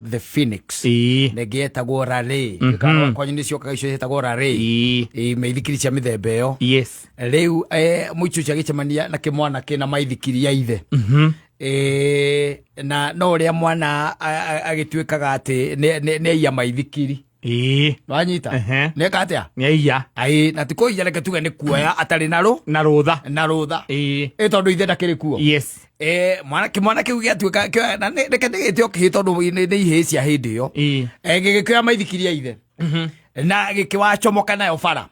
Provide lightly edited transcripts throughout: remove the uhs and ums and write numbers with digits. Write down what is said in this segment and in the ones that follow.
The Phoenix. Na ĩngĩ yetagwo Raleigh. Kana kwanyu nĩ ciokaga icio ciĩtagwo Raleigh. Ĩĩ, maithikiri cia mĩthemba ĩyo. Rĩu mũici ũcio agĩcemania na kĩmwana kĩna maithikiri ya ithe. Na no ũrĩa mwana agĩtuĩkaga atĩ nĩ aiya maithikiri. Wanyita? Nĩeka atĩa? Nĩ aiya. Aĩ, na ti kũiya, reke tuge nĩ kuoya atarĩ na rũ Na rũtha. Na rũtha. Ĩ tondũ ithe ndakĩrĩ kuo. Mwana kĩmwana kĩu gĩatuĩka na reke ndĩgĩte o kĩhĩ tondũ nĩ ihĩĩ cia hĩndĩ ĩyo. Gĩgĩkĩoya maithikiri ya ithe na gĩkĩwacomoka nayo bara.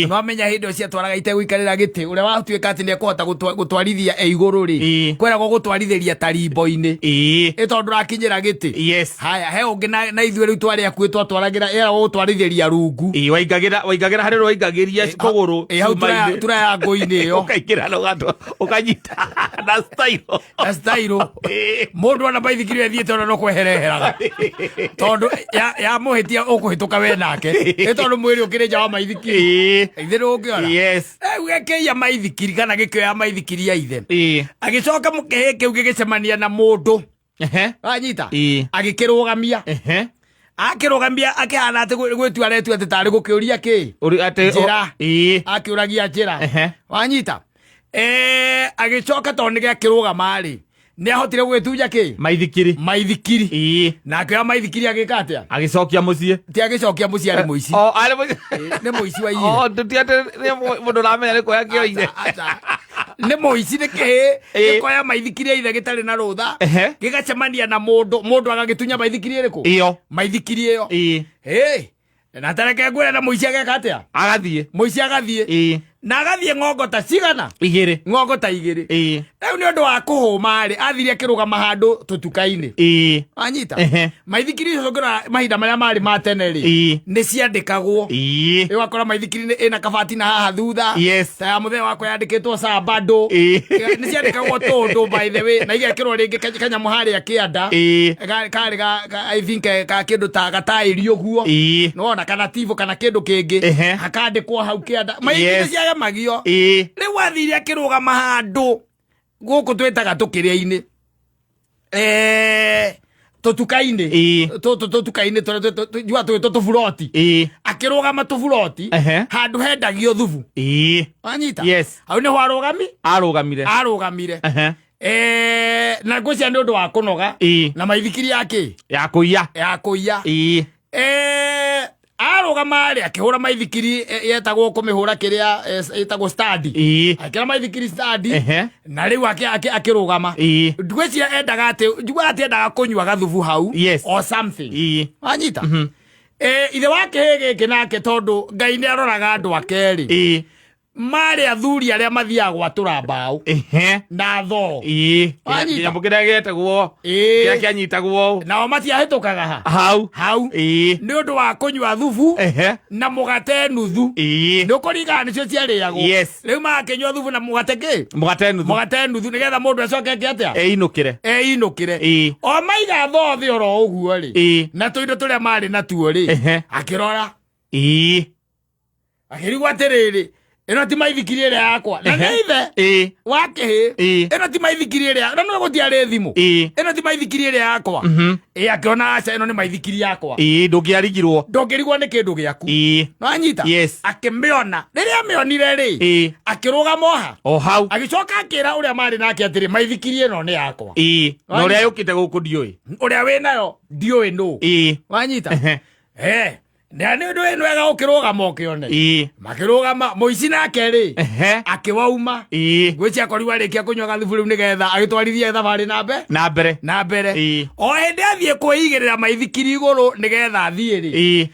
No amenya hĩndĩ ĩyo ciatwaraga itegũikarĩra gĩtĩ, ũrĩa watuĩka atĩ nĩekũhota gũtwarithia e igũrũ rĩ, kweragwo gũtwarithĩria tarimbo-inĩ. Ĩ tondũ ndũrakinyĩra gĩtĩ. Haya, he ũngĩ na ithuĩ rĩu twarĩ akuĩ twatwaragĩra, yeragwo gũtwarithĩria rungu. Waingagĩra harĩ waingagĩria kũgũrũ Ĩ, hau cuma-inĩ. tura ya ngũ-inĩ ĩyo. Ũkaingĩra na ũkanyita na style. Na style. Mũndũ ona maithikiri ethiĩte ona no kwehereheraga tondũ yamũhĩtia ũkũhĩtũka we nake, ĩ tondũ mwĩrĩ ũkĩrĩ nja wa maithikiri. Ithe ndũngĩona. Rĩu gĩkĩiya maithikiri kana gĩkĩoya maithikiri ya ithe. Agĩcoka kĩhĩ kĩu gĩgĩcemania na mũndũ. Wanyita? Agĩkĩrũgamia. Akĩrũgamia akĩhana atĩ gwĩtua aretua atĩ tarĩ gũkĩũria kĩ Atĩ njĩra. Akĩũragia njĩra. Wanyita? Agĩcoka tondũ nĩ gĩakĩrũgama rĩ, nĩ ahotire gũgĩtunya kĩ? Maithikiri. Maithikiri. Na akĩoya maithikiri agĩka atĩa? Agĩcokia mũciĩ. Ti agĩcokia mũciĩ, arĩ mũici. O arĩ mũciĩ. Nĩ mũici wa O ire. nduti atĩ nĩ mũndũ ũramenya nĩ kuoya kĩoire. Aca, nĩ mũici, nĩ kĩhĩ. Gĩkoya maithikiri ya ithe gĩtarĩ na rũtha. Gĩgacemania na mũndũ, mũndũ agagĩtunya maithikiri ĩrĩkũ? Ĩyo. Maithikiri ĩyo. Ĩ na tareke ngwĩre, na mũici ageka atĩa? Agathiĩ. Mũici agathiĩ. Na agathiĩ ng'ongo ta cigana? Igĩrĩ. Ng'ongo ta igĩrĩ. Rĩu nĩ ũndũ wa kũhũma rĩ, athire akĩrũgama handũ tũtuka-inĩ. Wanyita? Maithikiri icio ũngĩrora mahinda marĩa marĩ ma tene rĩ, nĩ ciandĩkagwo. Rĩu wakora maithikiri nĩ ĩna kabati na haha thutha. Ta ya mũthee wakwa yandĩkĩtwo Sambando. Nĩ ciandĩkagwo tũndũ, by the way, na igekĩrwo rĩngĩ kanyamũ harĩa kĩanda. Karĩ I think ka kĩndũ ta gataĩri ũguo. Nĩwona kana tibo kana kĩndũ kĩngĩ. Hakandĩkwo hau kĩanda. Maithikiri ciagemagio. Rĩu athire akĩrũgama handũ gũkũ twĩtaga tũkĩrĩa-inĩ, tũtuka-inĩ. Tũtuka-inĩ tũrĩa njua twĩtwo tũburoti. Akĩrũgama tũburoti handũ hendagio thubu. Wanyita? Yes. Hau nĩho arũgami Arũgamire. Arũgamire. Na ngwĩciria nĩ ũndũ wa kũnoga na maithikiri ya kĩ? Ya kũiya. Ya kũiya. Arũgama rĩ, akĩhũra maithikiri, yetagwo kũmĩhũra kĩrĩa, ĩtagwo stadi. Akĩra maithikiri stadi. Na rĩu akĩrũgama. Ngwĩciria endaga atĩ, njiguaga atĩ endaga kũnyua gathubu hau or something. Wanyita? Ithe wa kĩhĩ gĩkĩ nake, tondũ Ngai nĩ aroraga andũ ake rĩ, marĩ athuri arĩa mathiaga gwatũra mbaũ na thoo. Wanyita? Kĩnyamũ kĩrĩa gĩetagwo kĩrĩa kĩanyitagwo. Nao matiahĩtũkaga ha hau. Hau. Nĩ ũndũ wa kũnyua thubu na mũgate nuthu. Nĩ ũkũringana nĩcio ciarĩagwo. Rĩu magakĩnyua thubu na mũgate kĩ? Mũgate nuthu. Mũgate nuthu, nĩgetha mũndũ acoke eke atĩa? Einũkĩre. Einũkĩre. O maiga thoo thĩ oro ũguo rĩ, na tũindo tũrĩa marĩ natuo rĩ, akĩrora, akĩrigwo atĩrĩrĩ, ĩno ti maithikiri ĩrĩa yakwa, na nĩ ithe wa kĩhĩ. Ĩno ti maithikiri ĩrĩa, na nĩ gũtiarĩ thimũ. Ĩno ti maithikiri ĩrĩa yakwa. Ĩ akĩona aca, ĩno nĩ maithikiri yakwa. Ndũngĩarigirwo. Ndũngĩrigwo nĩ kĩndũ gĩaku. Nwanyita? Yes. Akĩmĩona, rĩrĩa amĩonire rĩ, akĩrũgama oha O hau. Agĩcoka akĩra ũrĩa marĩ nake atĩrĩ, maithikiri ĩno nĩ yakwa. Na ũrĩa yũkĩte gũkũ ndiũĩ. Ũrĩa wĩ nayo ndiũĩ nũ. Wanyita? Na nĩ ũndũ nĩ wega ũkĩrũgama ũkĩone. Makĩrũgama, mũici nake rĩ, akĩwauma. Ngwĩcia akorirwo arĩkia kũnyua gathubu rĩu nĩgetha agĩtwarithie thabarĩ na mbe Na mbere. Na mbere. O hĩndĩ athiĩ kwĩigĩrĩra maithikiri igũrũ nĩgetha athiĩ rĩ,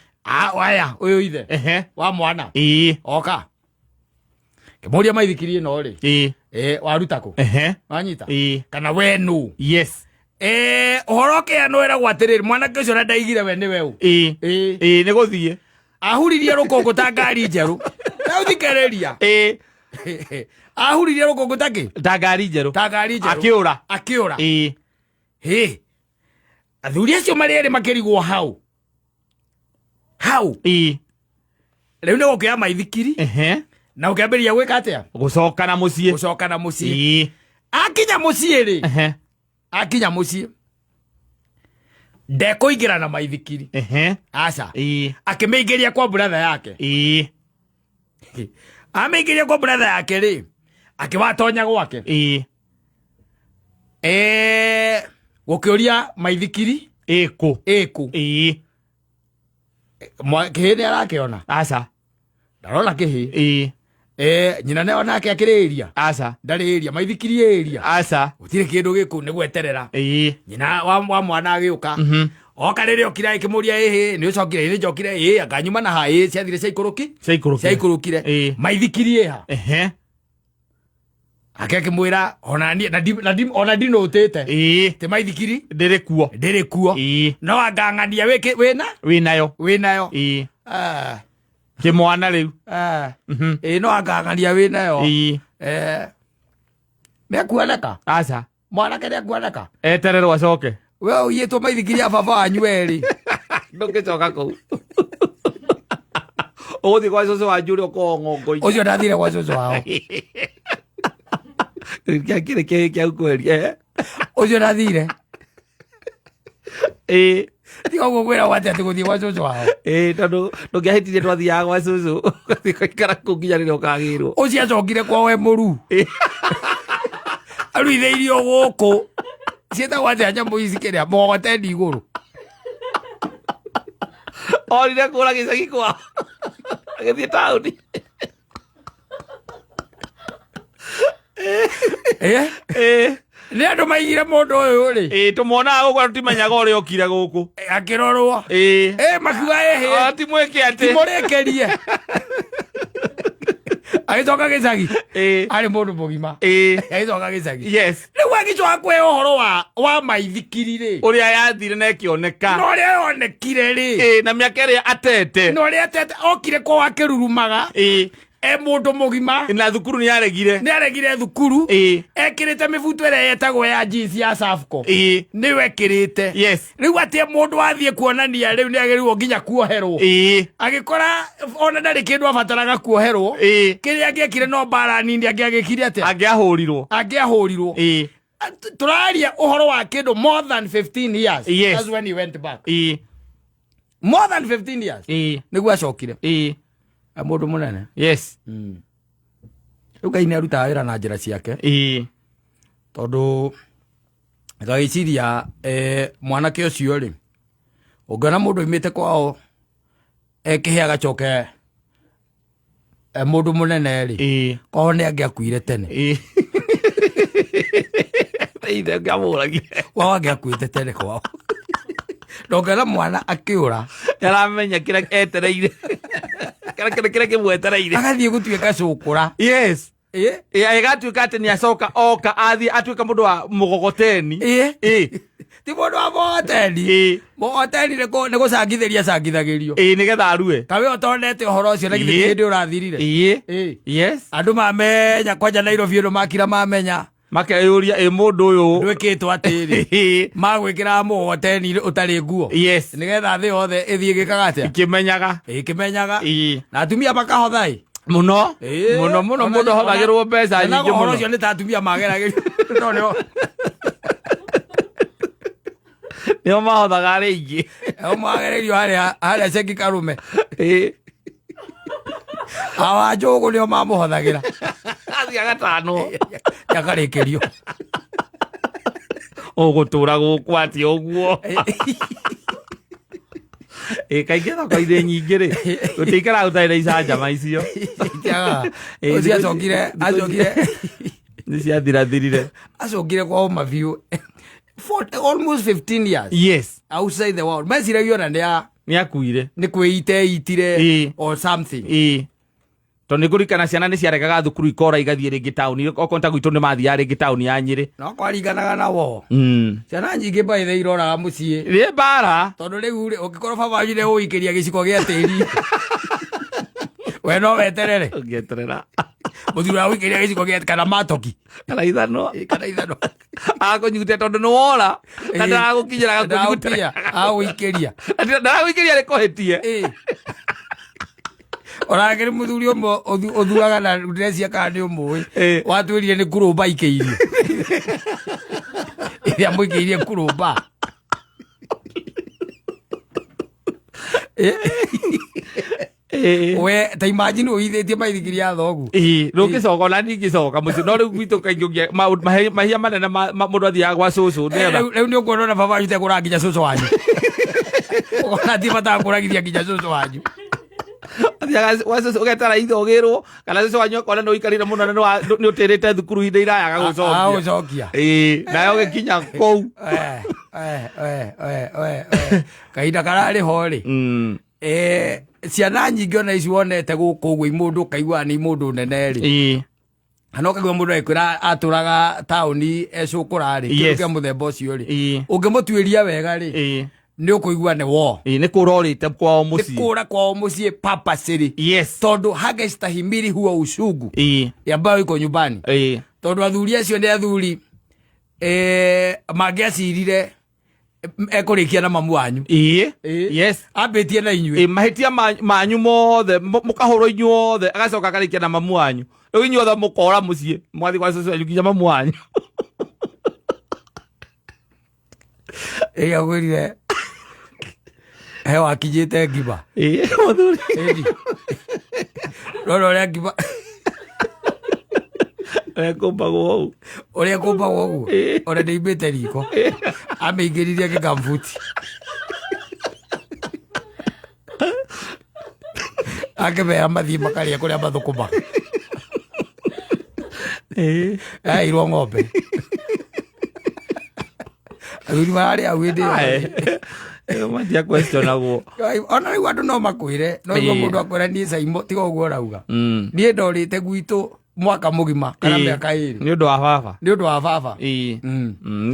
waya ũyũ ithe wa mwana oka kĩmũria, maithikiri ĩno rĩ, waruta kũ? Wanyita? Kana we nũ? Ũhoro ũkĩanwo ĩragwo atĩrĩrĩ, mwanake ũcio na ndaigire we nĩwe ũ. Ĩĩ, nĩ gũthiĩ. Ahuririe rũkũngũ ta ngari njerũ. Rĩu thikĩrĩria. Ahuririe rũkũngũ ta kĩ? Ta ngari njerũ. Ta ngari njerũ. Akĩũra. Akĩũra. Hĩ, athuri acio marĩ erĩ makĩrigwo hau hau. Rĩu nĩ gũkĩoya maithikiri na ũkĩambĩrĩria gwĩka atĩa? Gũcoka na mũciĩ. Gũcoka na mũciĩ. Akinya mũciĩ rĩ, akinya mũciĩ, Ndekũingĩra na maithikiri. Ehe. Aca. Ĩĩ. Akĩmĩingĩria kwa brother yake. Ĩĩ. Amĩingĩria kwa brother yake rĩ, akĩwatonya gwake. Ĩĩ. Gũkĩũria maithikiri Ĩkũ. Ĩkũ. Ĩĩ. Kĩhĩ nĩ arakĩona? Aca. Ndarona kĩhĩ. Ĩĩ. Nyina nĩ onake akĩrĩria? Aca. Ndarĩria maithikiri ĩria. Aca. Gũtirĩ kĩndũ gĩkũ, nĩ gweterera. Ĩĩ. Nyina wa mwana agĩũka. Oka rĩrĩa okire akĩmũria, ĩhĩ nĩ ũcokire? Ĩ, njokire. Ĩ, anganyuma na ha? Ĩ, ciathire ciaikũrũki. Ciaikũrũkire. Ciaikũrũkire. Ĩĩ. Maithikiri ĩha? Ehe. Ake akĩmwĩra ona niĩ ona ndinũtĩte. Ĩĩ. Ti maithikiri Ndĩrĩ kuo. Ndĩrĩ kuo. Ĩĩ. No angang'ania wĩna Wĩnayo. Wĩnayo. Ĩĩ. Ah. Kĩmwana rĩu. Ah. Ĩ, no angang'ania wĩnayo. Ĩĩ. Nĩekuoneka. Aca. Mwanake nĩekuoneka. Etererwo acoke. We ũiyĩtwo maithikiri ya baba wanyu erĩ. Ndũngĩcoka kũu, ũgũthiĩ gwa cũcũ wanyu ũrĩa ũkoragwo ng'ongo-inĩ. Ũcio ndathire gwa cũcũ wao. Kĩrĩ kĩhĩ kĩa kweri, eh? Ũcio ndathire. Ĩĩ. Tiga ũguo kwĩra gwate atĩ gũthiĩ gwa cũcũ wao. Ĩĩ, tondũ ndũngĩahĩtirie, twathiaga gwa cũcũ, ũgathiĩ ũgaikara kũu nginya rĩrĩa ũkagĩrwo. Ũcio acokire kwao e mũru, aruithĩirio gũkũ ciĩtagwo atĩa nyamũ ici, kĩrĩa mũgogoteni igũrũ. Orire kũra gĩcagi kwao agĩthiĩ taũni. Eh? Nĩ andũ maigire mũndũ ũyũ rĩ. Ĩĩ, tũmuonaga gũkũ na tũtimenyaga ũrĩa okire gũkũ. Akĩrorwo. Ĩĩ. Makiuga ĩhĩ. Ti mwĩke atĩ. Timũrĩkĩrie, agĩcoka gĩcagi. Ĩĩ. Arĩ mũndũ mũgima. Ĩĩ. Agĩcoka gĩcagi. Yes. Rĩu agĩcoka kwĩ ũhoro wa maithikiri rĩ, ũrĩa yathire na ĩkĩoneka. Na ũrĩa yonekire rĩ. Ĩĩ, na mĩaka ĩrĩa atete. Na ũrĩa atete okire kwao akĩrurumaga. Ĩĩ. E mũndũ mũgima. Na thukuru nĩ yaregire. Nĩ aregire thukuru. Ĩĩ. Ekĩrĩte mĩbuto ĩrĩa yetagwo ya jeans ya Safco. Ĩĩ. Nĩyo ekĩrĩte. Yes. Rĩu atĩ mũndũ athiĩ kuonania rĩu nĩ agĩrĩirwo nginya kuoherwo. Ĩĩ. Agĩkora ona ndarĩ kĩndũ abataraga kuoherwo. Ĩĩ. Kĩrĩa angĩekire no mbara nini, angĩagĩkire atĩa? Angĩahũrirwo. Angĩahũrirwo. Ĩĩ. Tũraria ũhoro wa kĩndũ more than 15 years. Yes. That's when he went back. Ĩĩ. More than 15 years. Ĩĩ. Nĩguo acokire. Ĩĩ. E mũndũ mũnene. Yes. Rĩu Ngai nĩ arutaga wĩra na njĩra ciake. Ĩĩ. Tondũ ngagĩciria mwanake ũcio rĩ, ũngĩona mũndũ oimĩte kwao ekĩhĩ agacoke mũndũ mũnene rĩ, Ĩĩ. kwao nĩ angĩakuire tene. Ĩĩ, ithe ngĩamũragia. Kwao angĩakuĩte tene kwao, ndongera mwana akĩũra. Aramenya kĩrĩa etereire, kĩrĩa kĩmwetereire. Agathiĩ gũtuĩka cũkũra. Yes. Ĩ. Ĩ, ĩgatuĩka atĩ nĩ acoka oka athiĩ atuĩka mũndũ wa mũgogoteni. Ĩ. Ĩ. Ti mũndũ wa mũgogoteni. Ĩ. Mũgogoteni nĩ gũcangithĩria acangithagĩrio. Ĩ, nĩgetha arue. Kawe ũtonete ũhoro ũcio na githĩ Ĩ. ti hĩndĩ ũrathirire? Ĩ. Ĩ. Yes. Andũ mamenya kwanja Nairobi ĩno makira mamenya. Makeyũria, ĩ mũndũ ũyũ ndwĩkĩtwo atĩrĩ? Ĩ. Magwĩkĩraga mũgogoteni ũtarĩ nguo. Yes. Nĩgetha thĩ yothe ĩthiĩ ĩgĩkaga atĩa? Ĩkĩmenyaga. Ĩkĩmenyaga. Ĩ. Na atumia makahotha ĩ. Mũno. Ĩ. Mũno mũno, mũndũ ahothagĩrwo mbeca Onaga nyingĩ ũhoro mũno. ũcio nĩ ta atumia mageragĩrio. No nĩo Nĩo mahothaga arĩa aingĩ. O magererio harĩa ceki karume. Ĩ. Awa njũgũ nĩo mamũhothagĩra. Athiĩ agatanwo. Akarĩkĩrio. Ũgũtũra gũkũ atĩ ũguo? Ĩ, kaingĩ thoko-inĩ nyingĩ rĩ, gũtiikaraga gũtarĩ na icanjama icio. Itiagaga. Ĩ, Ũcio acokire nĩ ciathirathirire. Acokire kwao mabiũ for almost 15 years. Yes. Outside the world meciragia ona nĩ a Nĩ akuire. Nĩ kwĩite itire. Ĩ. Or something. Ĩ, tondũ nĩ ngũririkana ciana nĩ ciaregaga thukuru ikora igathiĩ rĩngĩ taũni, okorwo ta gwitũ nĩ mathiaga rĩngĩ taũni ya Nyĩrĩ. No kwaringanaga na wo. Ciana nyingĩ baithe iroraga mũciĩ. Nĩ mbara. Tondũ rĩu rĩ, ũngĩkorwo baba wanyu nĩ ũgũikĩria gĩciko gĩa tĩri, we no weterere. Ũngĩeterera. Mũthuri wa gũikĩria gĩciko gĩa kana matoki. Kana ithanwa. Ĩ, kana ithanwa. Akũnyute tondũ nĩ wora na ndaragũkinyĩra agakũnyutĩra. Ndagũkinya agũikĩria. Ndaragũikĩria rĩkũhĩtie. Ĩ. Onake nĩ mũthuri ũmwe ũthuaga na ndĩrecia kana nĩ ũmũĩ. Ĩ. Watwĩrire nĩ kurũmba ikĩirio ĩrĩa mũikĩirie kurũmba. We ta imagine ũithĩtie maithikiri ya thogu. Ĩĩ, rũngĩcoka ona niĩ ingĩcoka mũciĩ, no rĩu gwitũ kaingĩ mahia manene mũndũ athiaga gwa cũcũ nĩgetha Rĩu nĩ ũkuona ona baba wanyu tekũraga nginya cũcũ wanyu, ũkona ti bata kũragithia nginya cũcũ wanyu. Athiaga gwa cũcũ ũgetara ithe ũgĩrwo kana cũcũ wanyu akona nĩ ũikarire mũno na nĩ ũtĩrĩte thukuru ihinda iraya agagũcokia. Agũcokia. Ĩĩ, nawe ũgĩkinya kũu. Eh, eh, eh, eh, eh, eh. Kahinda kararĩ ho rĩ, ciana nyingĩ ona ici wonete gũkũ ũguo imũndũ ũkaigua nĩ mũndũ nene rĩ, kana ũkaigua mũndũ agĩkwĩra atũraga taũni ecũkũra rĩ, kĩndũ kĩa mũthemba ũcio rĩ, ũngĩmũtuĩria wega rĩ, nĩ ũkũigua nĩ wo. Ĩĩ, nĩ kũra ũrĩte kwao Nĩ mũciĩ. kũra kwao mũciĩ papacĩrĩ, tondũ hangestahimili huo uchungu ambayo iko nyumbani, tondũ athuri acio nĩ athuri mangĩacirire ekũrĩkia na mamu wanyu. Ambĩtie na inyuĩ. Ĩĩ, mahĩtia manyu mothe mũkahũrwo inyuothe, agacoka akarĩkia na mamu wanyu. Rĩu inyuothe mũkora mũciĩ mwathiĩ gwa cũcũ wanyu nginya mamu wanyu. Ĩĩ, agwĩrire he wakinyĩte ngima. Ĩĩ, mũthuri. Ĩni. Rora ũrĩa ngima Ũrĩa kũmbagwo ũũ. Ũrĩa kũmbagwo ũguo, ona nĩimĩte riko amĩingĩririe gĩkambuti akĩmera mathiĩ makarĩa kũrĩa mathũkũmaga. Aheirwo ng'ombe, athuri mararĩ hau hĩndĩ ĩyo. Ae. Matia questionagwo. Ona rĩu andũ no makwĩre, no igua mũndũ akwĩra niĩ Caimo tiga ũguo ũrauga, niĩ ndorĩte gwitũ mwaka mũgima kana mĩaka 2. Nĩ ũndũ wa baba. Nĩ ũndũ wa baba. Nĩ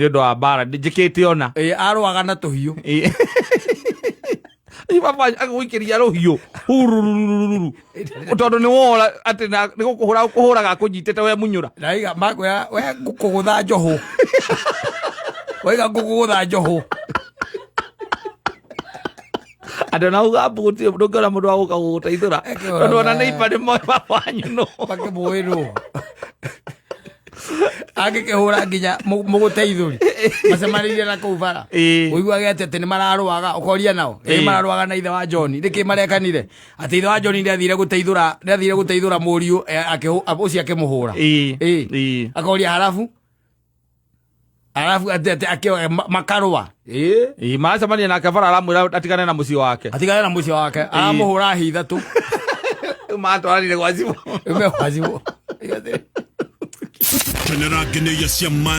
ũndũ wa mbara njĩkĩte ona. Ĩĩ, arũaga na tũhiũ. Ĩĩ. Ĩ, baba agũikĩria rũhiũ hururururu tondũ nĩ wora atĩ nĩ gũkũhũra kũhũraga akũnyitĩte we munyũra. Naiga makwĩra we ngũkũgũtha njohũ, waiga ngũkũgũtha njohũ. Andũ na uga mbu gũtirĩ ndũngĩona mũndũ wa gũka gũgũteithũra Eke tondũ ona ũrauga. neighbor nĩ moĩ baba wanyu nũ. Makĩmũĩ nũ angĩkĩhũra nginya mũgũteithũri macemanĩirie na kũu bara. Ũiguage atĩ nĩ mararũaga, ũkoria nao ĩ mararũaga na ithe wa John nĩkĩ marekanire atĩ ithe wa John nĩ athire gũteithũra, nĩ athire gũteithũra mũriũ, ũcio akĩmũhũra. Akoria harabu harabu atĩ makarũa. Ĩĩ, maracemania nake bara aramwĩra atigane na mũciĩ wake. Atigane na mũciĩ wake, aramũhũra hi 3. Rĩu matwaranire gwa cibũ. Rĩu me gwa cibũ. Kenera ngenĩia cia ma.